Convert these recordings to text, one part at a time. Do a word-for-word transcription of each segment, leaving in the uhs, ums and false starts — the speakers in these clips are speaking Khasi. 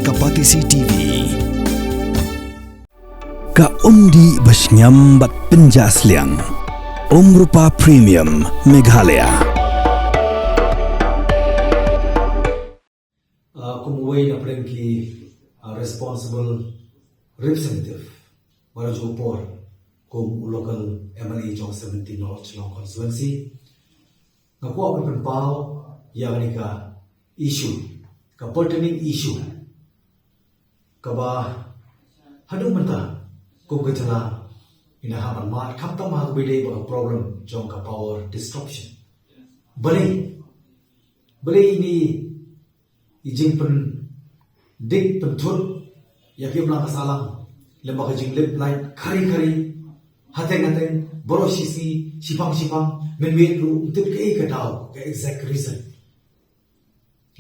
Ka Patisi T V. Ka umdih ba shngiam bad pynjah sliang. Umrupa Premium Meghalaya. Uh, kum uwei na pdeng ki uh, responsible representative ba la ju por kum u local M L A jong seventeen North Shillong constituency. Nga kwah ban pynpaw ïa kane ka issue, ka pertinent issue kaba haduh mynta kum ka jylla ngi hap ban mad khamtam ha kaba ïadei bad ka problem jong ka power disruption. Balei, balei ine i jingpyndik pynthut ïa ki imlang ka sahlang lem bad ka jinglip light khari khari, hateng hateng, baroh shi sngi, shiphang shiphang, mynmiet ruh ym tip kaei ka daw, ka exact reason.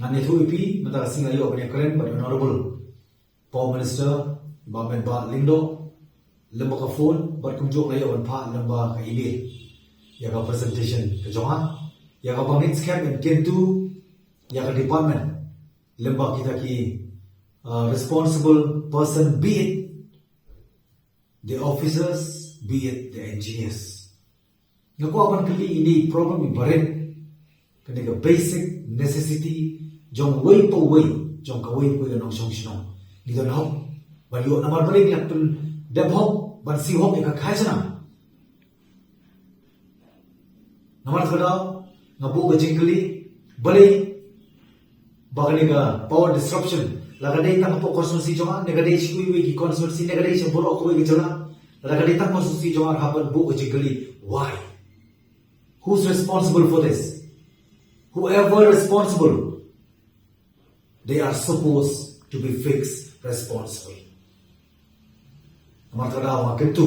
Ngan ïathuh ïa phi mynta ka sngi, nga ïoh ban ïakren bad Honorable Power Minister Bah Metbah Lyngdoh lem bad ka phone bad kumjuh nga ïoh ban phah lem bad ka email ïa ka presentation ka jong nga, ïa kaba ngin skhem ban kyntu ïa ka department lem bad kita ki uh, responsible person, be it the officers, be it the engineers. Nga kwah ban kylli ine i problem iba rit, kane ka basic necessity jong uwei pa uwei, jong kawei pa uwei ka nongshong shnong. Ngi don hok ban ïoh, namar balei ngi la pyndep hok ban siew hok ïa ka khajna? Namar kata ka daw nga buh ka jingkylli, balei ba kane ka power disruption, la ka dei tang hapoh constituency jong nga, ne ka dei sha kiwei ki constituency, ne ka dei sha baroh kawei ka jylla, la ka dei tang constituency jong nga, hap ban buh ka jingkylli, why? Who's responsible for this? Whoever responsible, they are supposed to be fixed responsible. Namar kata ka daw nga kyntu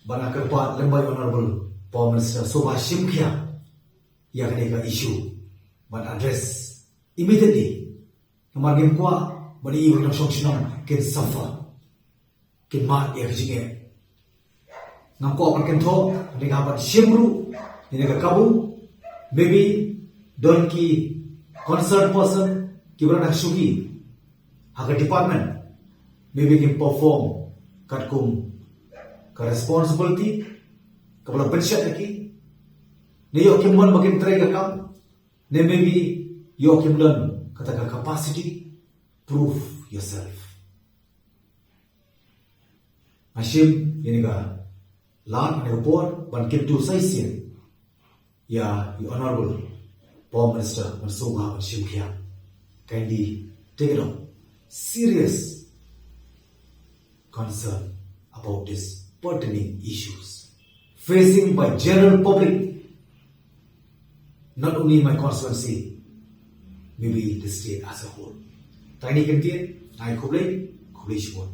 bad nga kyrpad lem bad Honorable Power Minister, sngewbha shim khia ïa kane ka issue ban address immediately. Namar ngim kwah ban ïa ki nongshong shnong kin suffer, kin mad ïa ka jingeh. Ngam kwah ban kynthoh, hynrei nga hap ban shim ruh ïa kane ka kabu. Maybe don ki concerned person kiba la dang shuki ha ka department, maybe kin perform katkum ka responsibility kaba la pynshet ïa ki. Ne ïoh kim mon ba kin trei ka kam, ne maybe ïoh kim don kata ka capacity. Prove yourself. Nga shim ïa kane ka lad, ïa kane ka por ban kyntu sa shisien ïa i Honorable Power Minister, ban sngewbha ban shim khia. Kindly take it up. Serious concern about these pertinent issues facing by general public, not only my constituency, maybe the state as a whole. Tang kine ki kyntien, nga ai khublei, khublei shibun.